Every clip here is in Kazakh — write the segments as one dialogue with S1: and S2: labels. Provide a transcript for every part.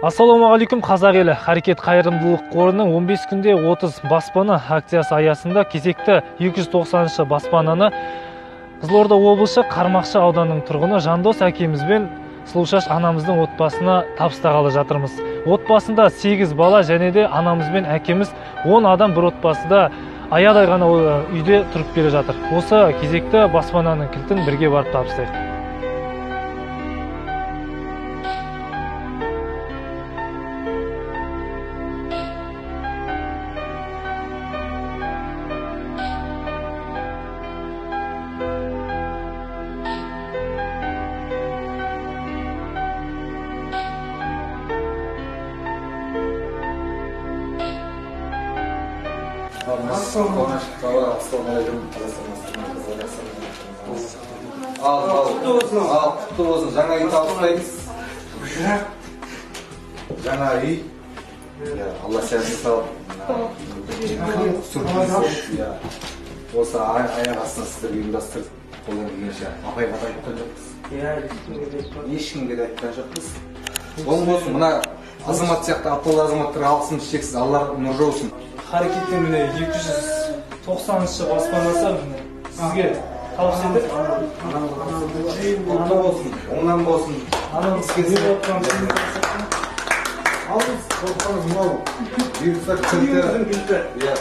S1: Ассалаумағалейкум, қазақ елі. Харекет қайырымдылық қорының 15 күнде 30 баспана акциясы аясында кезекті 290-шы баспананы Қызылорда облысы Қармақшы ауданының тұрғыны Жандос әкеміз бен Сұлушаш анамыздың отбасына табыстағалы жатырмыз. Отбасында 8 бала және де анамыз бен әкеміз 10 адам бір отбасыда аядай ғана үйде тұрып келе жатыр. Осы кезекті баспананың кілтін бірге барып табыстайық.
S2: Ал, құтты болсын. Жаңа үй табыстаймыз. Жаңа үй. Алла сәтін салып. Сюрприз. Осы аяқ астынан сіздерге ұйымдастырдық. Қолдан келгенше апайға да айтқан жоқпыз. Ешкімге де айтқан жоқпыз. Оң болсын, мына азамат сияқты ақылды азаматтарға алғысымыз шексіз. Алла нұр жаусын.
S1: Харекеттің міне 290-шы баспанасы міне сізге табыс етіп.
S2: Құтты болсын, оңнан болсын.
S1: Анамыз келіп отқан
S2: алыңыз, қорықпаңыз, мынау бұйыртса кілті. Иә.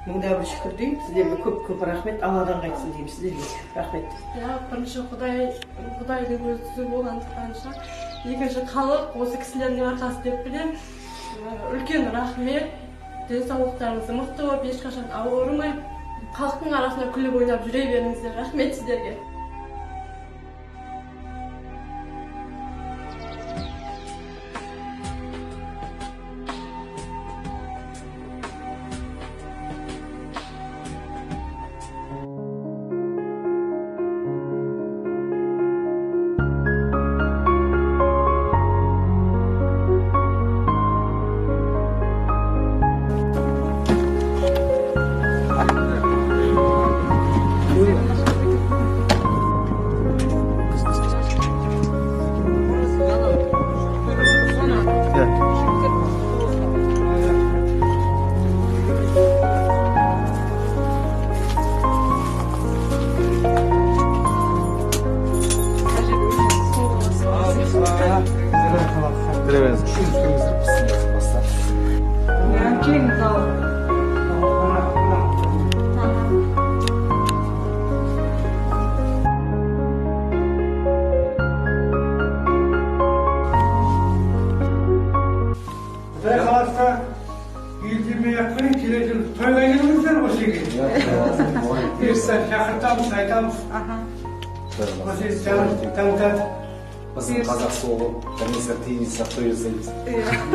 S3: Мыңда бір шүкір деймін, сіздерге көп-көп рахмет, Алладан қайтсын деймін сіздерге, рахмет.
S4: Бірінші Құдайдың өзі түзу болғандықтан, екінші халық осы кісілердің арқасы деп білемін. Үлкен рахмет, денсаулықтарыңыз мықты болып, ешқашан ауырмай, халықтың арасында күліп ойнап жүре беріңіздер. Рахмет сіздерге.
S5: Құдай қаласа, үйдемей ақ қойын, келесі тойға келіңіздер осы жерге. Бұйырса шақыртамыз, айтамыз. Осы жерде
S2: Біздің қазақ соғып, бірнәрсе тиын жасап той жасаймыз.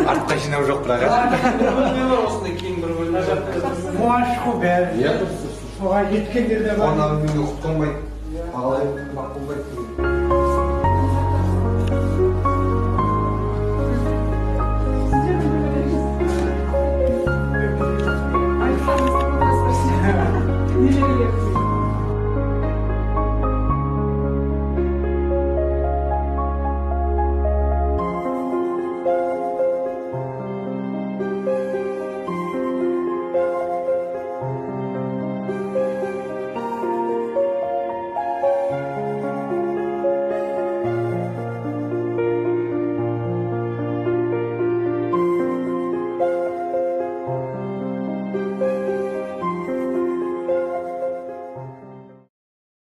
S2: Артқа жинау жоқ бірақ.
S1: Осындай кең бір бөлме.
S5: Қуаныш қой бәрі. Соған жеткендер де бар.
S2: Қонағын үйге құтқанбайды, бағалай құтқанбайды.